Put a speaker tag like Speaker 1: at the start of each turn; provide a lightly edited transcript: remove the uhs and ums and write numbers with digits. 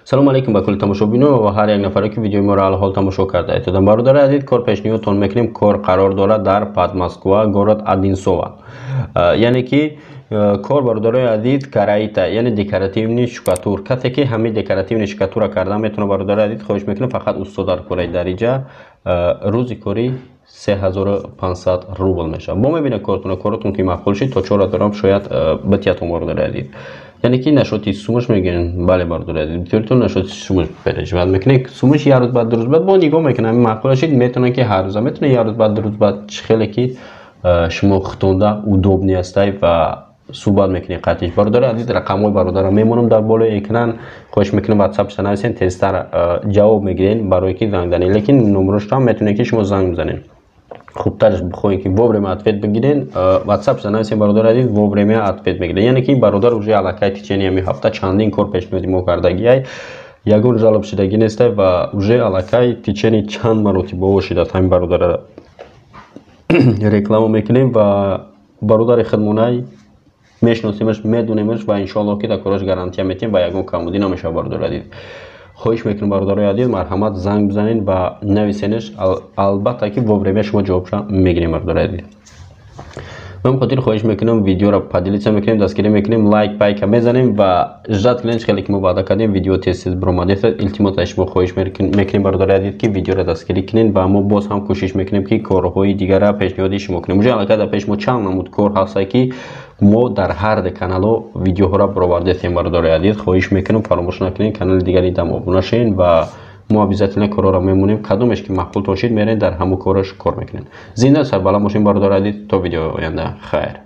Speaker 1: Салому алейкум ба кулли тамошобинон ва ҳар як нафаре, ки видеои моро алҳол тамошо карда истодан. Бародари азиз, кор пешниҳодтон мекунем. Кор қарор дорад дар Подмосква, город Одинцово. Яъне ки кор, бародарои азиз, караита, яъне декоративный штукатур. Касе ки ҳамин декоративный штукатура карда метавонад, бародари азиз, хоҳиш мекунам, фақат усто дар кораи дариҷа. Рӯзи корӣ 3500 рубл мешавад. Бо мебинед кортона, коротон ки маъқул шид, то 4000 шояд битиятон, бародари азиз. Яъне ки насчёти сумаш мегӯем. Бале, бародари азиз, бисёритон насчёти сумаш переживать мекунед. Сумаш як рӯз баъд, 2 рӯз баъд бо нигоҳ мекунам, ҳамин маъқул шид, метавонад ки ҳар рӯза, метавонад як рӯз баъд, 2 рӯз баъд, чӣ хеле ки шумо худтонда удобный ҳастай ва суҳбат мекунед қатъиш. Бародари азиз, рақамҳои бародарам мемонам дар болои экран. Хоҳиш мекунам, ватсапша нависен, тезтар ҷавоб мегирен, барое ки занг занед, лекин номерошро метавонед ки шумо занг бизанед. Хубтарш бихоҳед ки вовремя ответ бигирен, ватсапша нависен, бародари азиз, вовремя ответ мегирен. Яъне ки бародар уже аллакай течение ҳамин ҳафта чандин кор пешниҳоди мо кардагиай, ягон жалоб шудагӣ нестай ва уже аллакай течение чанд маротибаҳо шидааст. Ҳамин бародара реклама мекунем ва бародари худмонай, мешиносемаш, медонемаш ва иншоаллоҳ ки дар кораш гарантия метиҳем ва ягон камбудӣ намешавад. Бародари азиз, хоҳиш мекунам, бародарои азиз, марҳамат, занг бизанед ва нависенеш. Албатта ки вовремя шумо ҷавобша мегирем, бародари азиз. Ба ҳамин хотир хоҳиш мекунам, видеоро поделиться мекунем, дастгирӣ мекунем, лайк пайка мезанем ва ждать кунем. Хеле ки мо ваъда кардем, видео тез тез биромадест. Илтимос, аз шумо хоҳиш мекунем, бародари азиз, ки видеоро дастгирӣ кунед ва мо боз ҳам кӯшиш мекунем, ки корҳои дигара пешниҳоди шумо кунем. Уже аллакай дар пеш мо чанд намуд кор ҳаста, ки мо дар ҳар ду каналҳо видеоҳоро баровардастем. Бародари азиз, хоҳиш мекунам, фаромӯш накунед, канали дигари дам обуна шавед ва мо обязательно корҳоро мемонем. Кадомеш ки маъқултон шид, мерен, дар ҳамон кораш кор мекунед. Зинда сарбаланд бошем, бародари азиз, то видеои оянда, хайр.